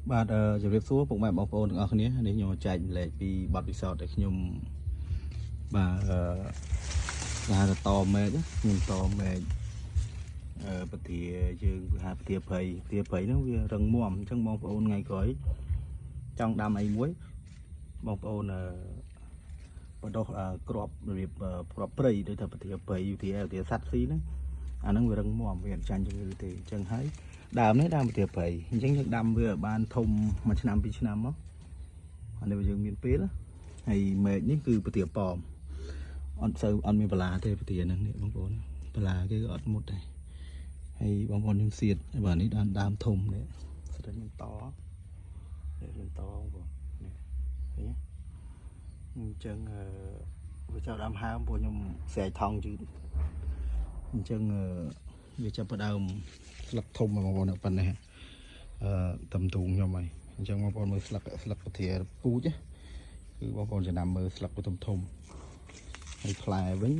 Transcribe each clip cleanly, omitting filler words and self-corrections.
បាទអឺជម្រាបសួរពុកម៉ែបងប្អូនទាំងអស់គ្នានេះខ្ញុំចែករំលែកពីបទពិសោធន៍ដែលខ្ញុំបាទអឺគេហៅថាតមែកខ្ញុំតមែកអឺពទាយើងគេហៅពទាព្រៃពទាព្រៃហ្នឹងវារឹងមាំអញ្ចឹងបងប្អូនថ្ងៃក្រោយចង់ដាំអីមួយបងប្អូនអឺបដោះអឺក្របរបៀបអឺក្របព្រៃដូចថាពទាព្រៃពទាពទាសัตว์ស៊ីហ្នឹងអាហ្នឹងវារឹងមាំវាអត់ចាញ់ជំងឺទេអញ្ចឹងហើយ ដើមនេះដើមប្រទាព្រៃអញ្ចឹងយើងដាំវាឲ្យបានធំមួយឆ្នាំពីរឆ្នាំមកអានេះបើយើងមានពេលណាហើយមែកនេះគឺប្រទាប៉មអត់សូវអត់មានបន្លាទេប្រទាហ្នឹងនេះបងប្អូនបន្លាគេក៏អត់មុតដែរហើយបងប្អូនខ្ញុំសៀតបាទនេះដើមដើមធំនេះស្រិចខ្ញុំតនេះខ្ញុំតបងប្អូននេះឃើញទេអញ្ចឹងអឺវាចាប់ដើមហើមព្រោះខ្ញុំស្រែកថងយឺតអញ្ចឹងអឺវាចាប់ផ្ដើម ស្លឹកធំបងប្អូនប៉ុណ្ណេះអឺតំទូងខ្ញុំហើយអញ្ចឹងបងប្អូនមើលស្លឹកស្លឹកពធាពូជគឺបងប្អូនចំណាំមើលស្លឹកធំធំហើយផ្លែវិញ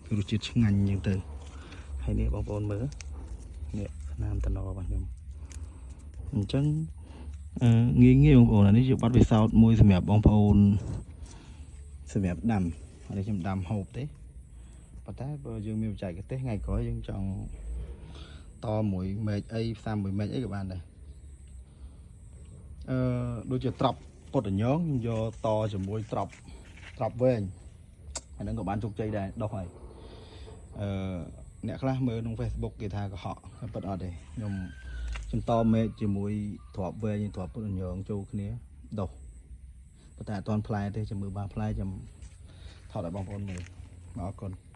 គឺរសជាតិឆ្ងាញ់អញ្ចឹងទៅហើយនេះបងប្អូនមើលនេះស្នាមតំណរបស់ខ្ញុំអញ្ចឹងអឺងាយងាយបងប្អូនអានេះជាបទពិសោធន៍មួយសម្រាប់បងប្អូនសម្រាប់ដាំអានេះខ្ញុំដាំហូបទេប៉ុន្តែបើយើងមានបច្ចេកទេសថ្ងៃក្រោយយើងចង់ តមួយមែកអីផ្សំមួយមែកអីក៏បានដែរអឺដូចជាត្រប់ពុតញងខ្ញុំយកតជាមួយត្រប់ត្រប់វែងអាហ្នឹងក៏បានជោគជ័យដែរដោះហើយអឺអ្នកខ្លះមើលក្នុង Facebook គេថាកុហកតែពិតអត់ទេខ្ញុំខ្ញុំតមែកជាមួយត្រប់វែងត្រប់ពុតញងចូលគ្នាដោះប៉ុន្តែអត់ទាន់ផ្លែទេចាំមើលបានផ្លែចាំថតឲ្យបងប្អូនមើលអរគុណ។